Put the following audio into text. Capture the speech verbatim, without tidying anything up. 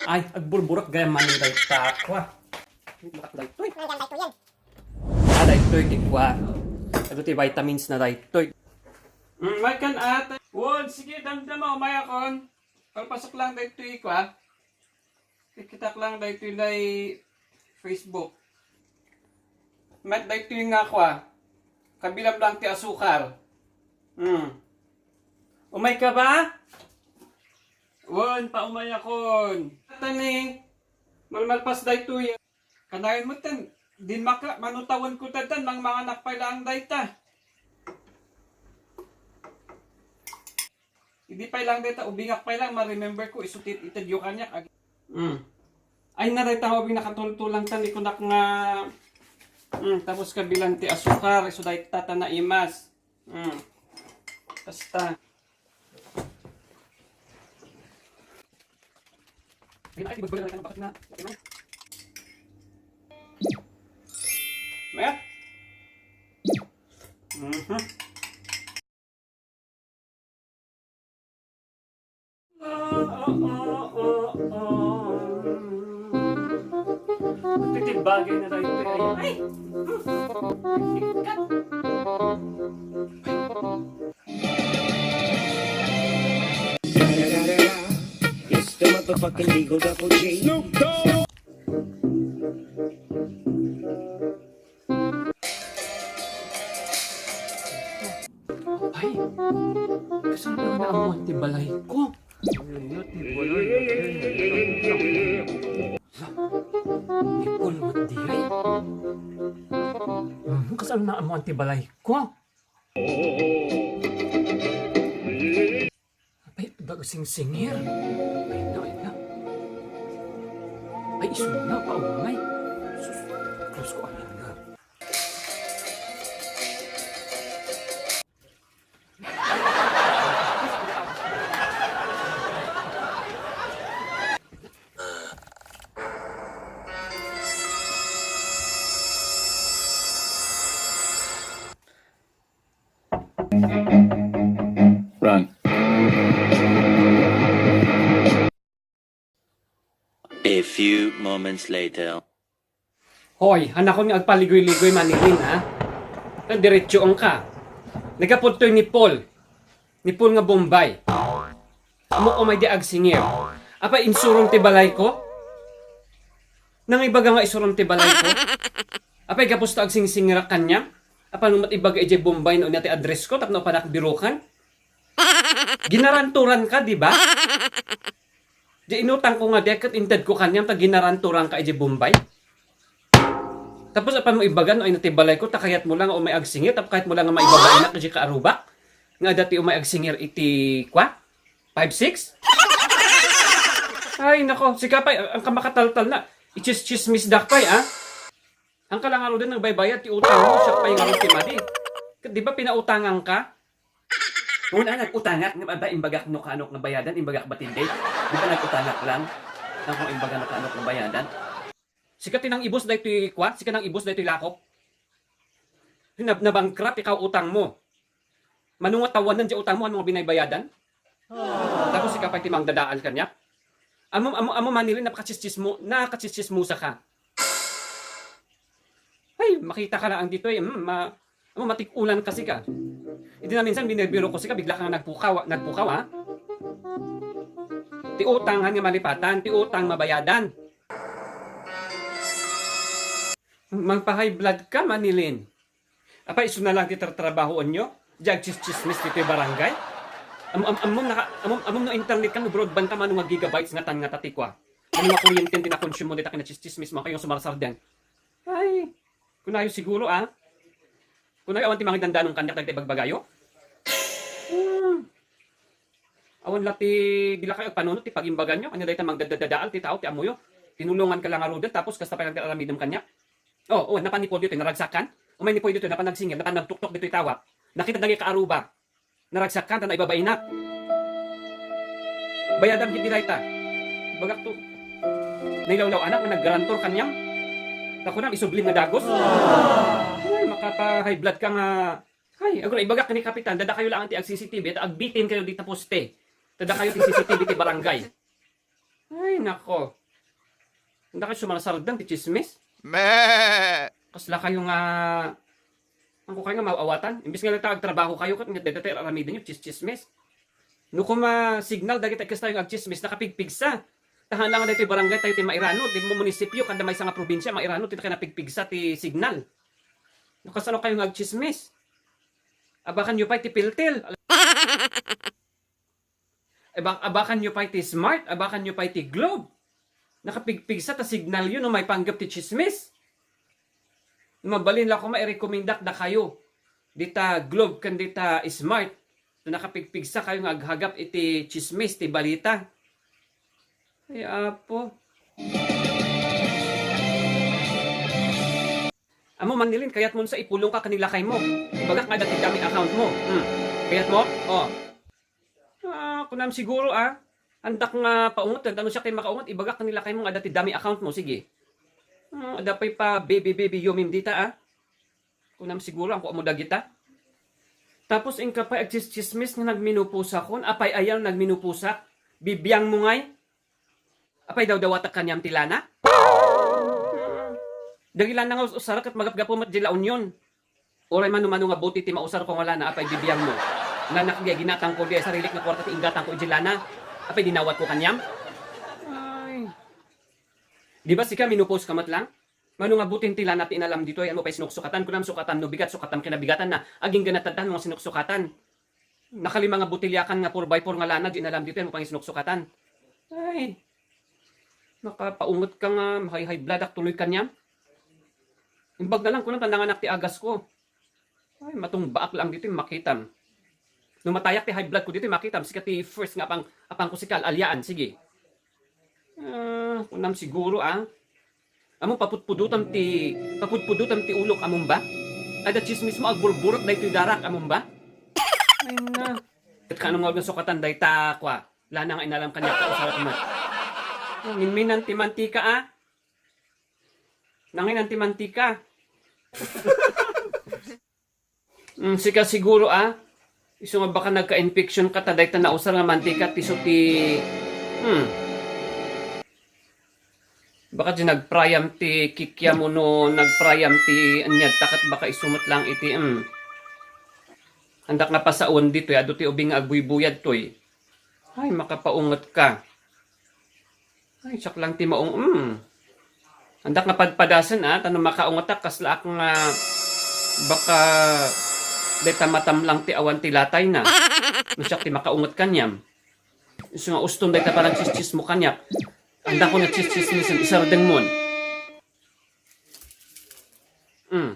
Ay, agburburak gayam manen dayta. Kua. Daytoy. Ah, daytoy ti kua. Adu ti vitamins na daytoy. Mm, may kan ata. Won, sige, damdama, umayakon. Palpasok lang daytoy kua. Kikitak lang daytoy lay Facebook. Met daytoy nga kua. Kabilam lang ti asukar. Hmm. Umay ka ba? Won, paumayakon. Tani, malmalpas daytoy. Kanayon mo ten, din maka, manutawen ko ten, mangmanganak pay lang dayta. Idi pay lang dayta, ubingak pay lang, ma-remember ko, isu ti itedyo kaniak. Ag-, mm. Ay na dayta, ubing nakatultulang tan, ikunak nga, mm, tapos kabilan ti asukar, isu dayta ta naimas. Mm. Basta. Mayat? Mhm. Iti bagay na tayo, ay, ay. It's the motherfucking Eagle Double G. Ay, kasano nga naammoan ti balay ko? Nicole, what the hell? Mhm, kasano naammoan ti balay ko? Apay, bago singsingir. Ay, na, ay, na. Ay, isu na, paumay. Sus, Diyos ko, ayan na. Run. A few moments later. Hoy, hanakon nga agpaligoy-ligoy, Manilin, ha? Kan diretsoon ka. Nagapudtoy ni Paul. Ni Paul nga Bombay. Ammo umay di agsingir. Apay, insurom ti balay ko? Nangibaga nga isurom ti balay ko? Apay, gapusta agsingsingirak kaniam? Apan met ibaga idiay Bombay no ania ti address ko tapno apanak birukan? Ginaranturan ka, di ba? Di inutang ko nga di ket inted ko kaniam ta ginaranturan ka idiay Bombay. Tapos apan mo ibaga no ania ti balay ko, ta kayat mo lang nga umay agsingir, tapos kayat mo lang nga maibabainak idiay kaarubak. Nga adda ti umay agsingir iti, kwa? Five six? Ay, nako, sika pay, ang kamakataltal na. Ichis-chismis dak pay, ah. Ang kalangaruden nang baybayad ti utang mo, siak pay ngarud ti madi. Ket di ba pinautangan ka? Una, nag-utangak, ngem adda imbagak no kaanok nga bayadan, imbagak batid, eh. Di ba nag-utangak lang? Ang kung imbaga no kaanok nga bayadan. Sika ti nang-ibus daytoy kwa? Sika nang-ibus daytoy lakop? Nab-, nabankrupt ikaw utang mo. Mano nga tawanen diay utang mo, ano nga binaybayadan? Tapos ikaw pay ti mangdadaal kaniak? Amo, amo, amo, Manilin, napakachischismo-, nakachischismosa ka. Ay, makita ka lang ditoy, mm, ma-, amo, matik-ulan kasi ka. Idi na minsan, binibiro ko sika, bigla ka nga nagpukaw, nagpukaw, ha? Ti utang, han nga malipatan, ti utang mabayadan. Magpa-high blood ka, Manilin. Apay, isu na lang ti tartrabahoenyo? Diay agchis-chismis ditoy barangay? Am-, am-, ammom naka-, ammom, ammom no internet ka, no broadband ka, mano nga gigabytes nga tan nga tatikwa? Mano nga kuryente ti nakonsumo dita kinachis-chismis mo, kayo sumarsarden? Ay, kunayo siguro, ah. Kunayo awan ti mangidandanon kaniak dagiti ibagbagayo? Hmm. Awan la ti, di la kayo agpanunot ti pagimbaganyo. Ania dayta mangdadadadaal ti tao ti ammoyo? Tinulongan ka la ngaruden, tapos kasta pay lang ti aramidem kaniak? Oh, oh, napan ni Paul ditoy, naragsak kan? Umay ni Paul ditoy, napan nagsingir, napan nagtuktok ditoy tawak. Nakita dagiti kaaruba. Naragsak kan, ta naibabainak. Bayadam ket di dayta. Bagak to. Nailawlaw anak nga naggarantor kaniam. Ta kunam, isublim nga dagus. Ay, makapa-high blood ka nga. Ay, agora ibagak ni Kapitan, dada kayo lang ti ag-C C T V, ta agbitin kayo dita poste. Ta dakayo ti C C T V ti barangay. Ay, nako. Anda kayo sumarsardeng ti chismis? Me! Kasla kayo nga, ang ko kayo nga mawawatan. Imbis nga nagtaagtrabaho kayo, ket nga dagiti aramiden nyo, chis-chismis. No kuma signal, dagiti kastayo nga agchismis, nakapigpigsa. Tahan lang dagiti barangay tayo ti mairano, ti munisipyo, kada maysa nga probinsya, mairano, ti nakapigpigsa ti signal. No kasano kayo nga agchismis? Abakan nyo pay ti piltil. Aba-, abakan nyo pay ti smart, abakan nyo pay ti globe. Nakapigpigsa ta signal yun, no, maipanggep ti chismis. Mabalin la koma, irekomendak dakayo. Dita globe ken dita smart. No nakapigpigsa kayo nga aghagap iti chismis, ti balita. Ay, apo. Amo, Manilin, kayat mo sa ipulong ka kanila kay mo. Ibagak nga dati dami account mo. Hmm. Kayat mo? Oh. Ah, kunam siguro, ah. Andak nga paungot, tano siya kay makaungot, ibagak kanila kay mo nga dati dami account mo, sige. Hmm, ada pay pa baby, baby, yumim dita, ah. Kunam siguro, ang kuha mo dagita. Tapos, ingka pay agchis-chismis nga nagminupusa kon, apay ayaw nagminupusa. Bibiang mo ngay. Apay dawdawatak kaniam ti lana? Dagiti lana nga us-usar ket magapgapu met di La Union. Uray mano-mano nga buti ti mausar ko nga lana, apay bibiang mo. Nga nakagay ginatang ko di sarilik nga kwarta ti inggatang ko iti lana. Apay dinawat ko kaniam? Ay. Di ba sika minupos ka met lang? Mano nga butin ti lana ti inalam ditoy, ano pay sinuksukatan? Kunam sukatan no bigat, sukatan kinabigatanna. Agingga natadtan mo nga sinuksukatan. Nakalima nga botelyakan nga four by four nga lana, di inalam ditoy, ano pay sinuksukatan? Ay. Nakapaunget ka nga, high, high blood ak tuloy kaniam. Imbag na lang, kunam, tandanganak ti agas ko. Ay, matungbaak lang ditoy, makitam. No matayak ti high blood ko ditoy, makitam. Sika ti first nga apang, apang ko sika, al-alyaan, sige. Ah, kunam siguro, ah. Amo, papudpudutam ti, papudpudutam ti ulok, amum ba? Ada chismis mo, agburburot daytoy darak, amum ba? Ay na. Ket kano nga sukatan dayta, kwa? Lana nga inalam kaniak ta usarak met. Oh, minminan ti mantika, ah. Nanginan ti mantika. Mm, sika siguro, ah. Isu nga baka nagka-infection ka, ta dayta nausar nga mantika, ti isu ti, hmm. Baka di nagprayam ti kikiam wenno nagprayam ti anyad ta ket baka isu met lang iti, hmm. Andak nga pasaon ditoy, adu ti ubing nga agbuybuyad toy. Ay, makapaunget ka. Ay, siak lang ti maung-, mm. Andak nga padpadasen, ah, ta no makaungetak, kasla ak nga baka dayta matam lang ti awan ti latayna. No siak ti makaunget kaniam. Isu nga uston dayta panagchismis mo kaniak. Anda ko nagchismis, isardeng mon. Mm.